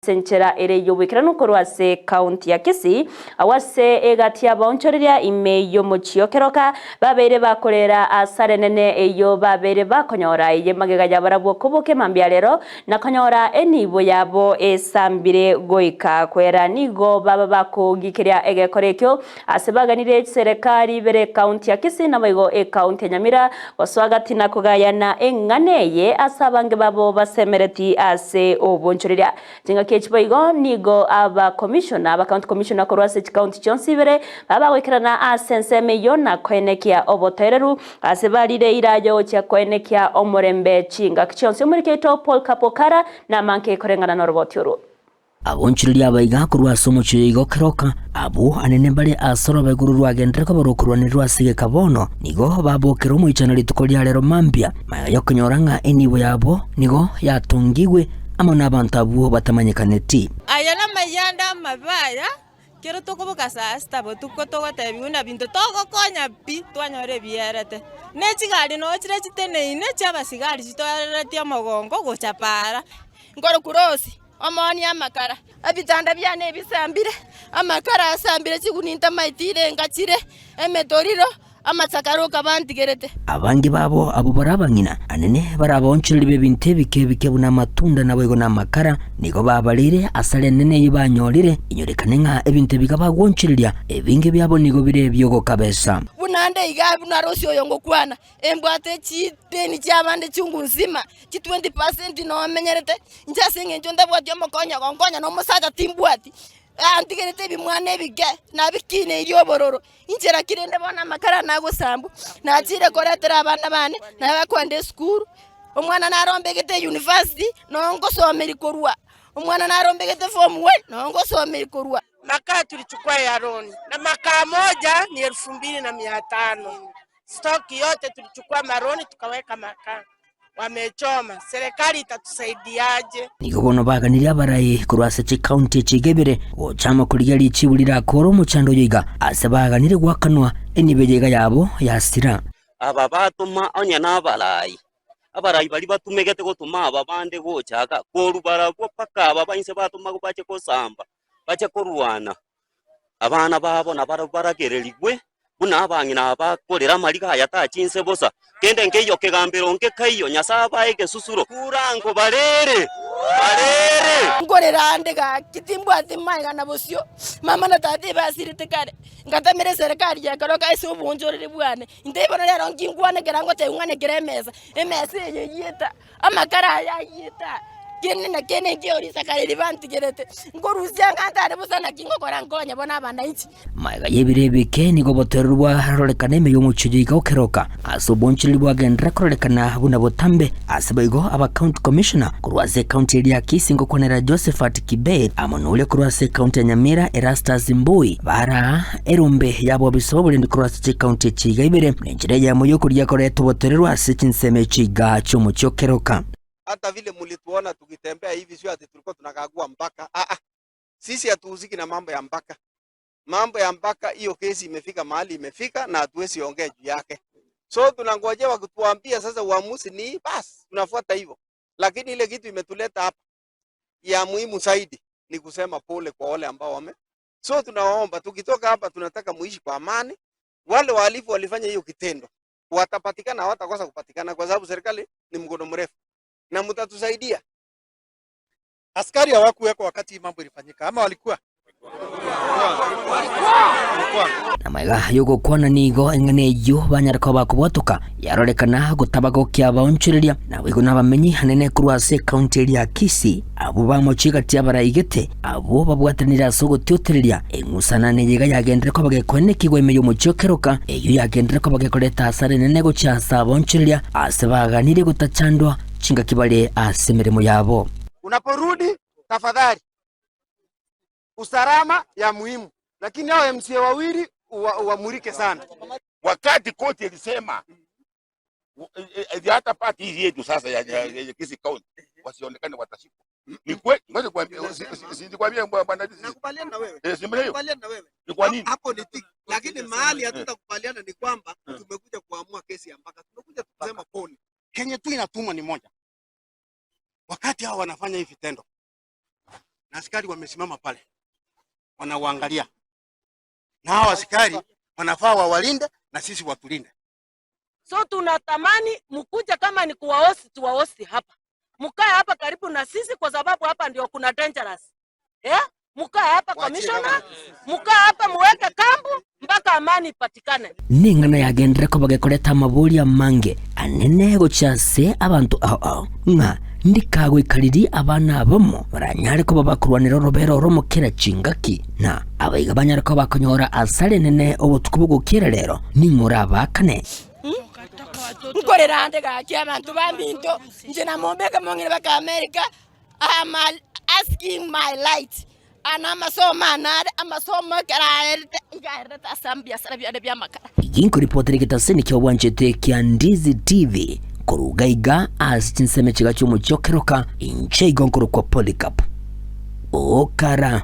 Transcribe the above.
Ase enchera ere y'oboikeranu korwa ase ekaunti ya Kisii, agwo ase egati y'abaonchoreria ime y'omochie o Keroka, babeire bakorera asara enene eyio babeire bakonyora eye magega ya barabwo koboka emambia rero na konyora enibo yabo esambire goika kwera. Nigo baba bakogikeria egekora ekio ase baganire chiserekari ibere ekaunti ya Kisii naboigo ekaunti ya Nyamira gosoa gati na kogayana eng'ana eye ase abange babo basemereti ase obonchoreria. Chingaki echi boigo nigo aba commissioner, aba county commissioner korwa ase chikaunti chionsi ibere baba bagoikerana ase ensemo eyio na koenekia obotoereru ase barire eira yogochia koenekia omorembe chingaki chionsi. Omoriki oito Paul Kapokara namanke koreng'ana noroboti orwo. Abonchoreria abaiga korwa ase omochie oyo igo keroka, abwo anene mbare ase oroba igoro rwagenderere koba rokorwanererwa ase egeka bono, nigo babokera omoichano rituko ria rero mambia, magega y'okonyora ng'a enibo yabo nigo yatongigwe amo nabanto abwo batamanyekaneti. Aya namayanda amabe aya, kero tokoboka saa sita botuko togotebiwa buna binto togokonya pi, twanyora ebierete. Ne chigari noo chire chiteneine chiabasigari chitoereretie omogongo gocha paara. Nkorokwa Rose, omoonia amakara. Ebitanda biane ebisambire, amakara asambire chiguni ntamaeti irenga chire, emetoriro, amasakara okabantigerete. Abange babo abwo bare abang'ina anene bare abaonchoreri b'ebinto ebike ebike buna amatunda naboigo namakara, nigo babareire asare enene eyio banyorire, inyorekane ng'a ebinto ebi bagwonchoreria, ebinge biabo nigo bire ebi'ogokabesa. Buna nde iga buna Rose oyo ngokwana, Embwate chideni chi'abande chungu nzima, chi 20 percent nomenyerete, inche ase eng'encho ntabwati omokonyi ogonkonya na omosacha timbwati, antigerete ebimwana ebike, nabikineirie obororo, inche naki rende bono amakara nagosambwa, nachire koretera abana bane, naye bakoenda esukuru, omwana narombegete university, noo ngosomeria korwa, omwana narombegete form one, noo ngosomeria korwa. Makaa tulichukua ya loni na makaa moja ni elfu mbili na mia tano. Stock yote tulichukua maroni tukaweka makaa, wamechoma. Serikali itatusaidiaje? Nigo bono baganirie abarai korwa ase chikaunti echi iga ibere gochama korigia richibu rirakore omochando oyo iga ase baganire goakanwa enibo eye iga yabo yasira. Aba batoma onye nabarai, abarai baria batumegete gotoma aba bande gocha iga, korwa barabwo mpaka aba ba inse batoma bache gosamba, bache korwana. Abana babo nabarabwo baragererigwe buna abang'ina aba bakorera amariga aya tachi inse bosa, kende nkeiyo kegambero nkekaiyo, Nyasae abae egesusuro. Kura barere, barere. Nkorera ande gaki timbwati magega na bosio, mama na tata ebasirete kare, ngatamera eserekari ya keroka ase obonchoreri bwane. Intee bono rero nkinkwane ekero ngotebiwa ng'a nekere emesa, emesa eye eyieta. Amakara aya ayiete aa, kende na kende nkio risakara eri bantigerete, nkorusia ng'a ntare bosa naki ngokora nkonye bono abananchi. Magega y'ebiro ebike nigo obotoereru bwarorekana ime y'omochie oyo iga okeroka ase obonchoreri bwagenderera kororekana buna botambe. Ase boigo aba county commissioner korwa ase ecounty eria ya Kisii ngokwanera Josephat Kibet amo noria korwa ase ecounty ya Nyamira Erastus Mbui baraa erombe y'abobisa b'oborendi korwa ase chicounty echi iga ibere Nenchera eyemo y'okorigia koreta obotoereru ase chinsemo echi iga chi'omochie o Keroka. Hata vile mulituona tukitembea hivi sio ati tulikuwa tunakagua mpaka. Ah ah. Sisi hatuhusiki na mambo ya mpaka. Mambo ya mpaka hiyo kesi imefika mahali imefika na hatuwezi ongea juu yake. So tunangojea wakituambia sasa uamuzi ni basi tunafuata hivyo. Lakini ile kitu imetuleta hapa ya muhimu zaidi ni kusema pole kwa wale ambao wame. So tunawaomba tukitoka hapa tunataka muishi kwa amani. Wale wahalifu walifanya hiyo kitendo watapatikana, hawatakosa kupatikana, kwa sababu serikali ni mkono mrefu na mtatusaidia. Askari hawakuwekwa wakati hii mambo ilifanyika ama walikuwa? Na magega y'ogokwana nigo eng'ana eyio banyare koba bakobwatoka yarorekana gotaba gokia abaonchoreria, naboigo nabamenyi anene korwa ase ekaunti eria ya Kisii, abwo bamochie gati y'abaraigete abwo babwatanire ase ogotiotereria eng'usana neye iga yagenderere koba gekoenekigwa ime y'omochie o Keroka, eyio yagenderere koba gekoreta asara enene gochia ase abaonchoreria ase baganirie gotachandwa chingaki bare ase emeremo yabo. Unaporudi tafadhali usalama ya muhimu, lakini hao MCA wawili uwamulike sana. Wakati koti ilisema hata pati hii yetu sasa ya, ya, ya Kisii County wasionekane watashikwa. Ni kweli, ngoja kuambia, si nikwambie bwana, Nakubaliana na wewe. eh, si ndio? Nakubaliana na wewe. Ni kwa nini? Hapo ni tiki, lakini mahali hatutakubaliana ni kwamba tumekuja kuamua kesi ya mpaka, tumekuja kusema pole. Kenye tu inatumwa ni moja, wakati hao wanafanya hivi vitendo, Na askari wamesimama pale wanawaangalia, na hao askari wanafaa wawalinde na sisi watulinde. So tunatamani mkuje, kama ni kuwaosi tuwaosi hapa, mkae hapa karibu na sisi, kwa sababu hapa ndio kuna dangerous eh? Mkae hapa commissioner, mkae hapa muweke kambu mpaka amani ipatikane. Neng'ana yagenderere koba gekoreta amaborio amange anene gochia ase abanto ao ao, ng'a ndikagoikaririe abana abamo baranyare koba bakorwanera orobera oromo kera chingaki, na abaiga banyare koba bakonyora asara enene obotuko bw'ogokiera rero, ning'o orabaakane? Nkorera ande gaki abanto baminto, inche namombeke mong'ina baka America, I'm asking my light, aya namasomo ane are, amasomo ekero aerete, iga aerete ase ebiasara biane bi'amakara. Ginkoripotera egetaseni ki'obwanchete kia Ndizi TV korwa iga iga ase chinsemo chiga chi'omochie o Keroka, inche igo nkorokwa Polycarp Okara.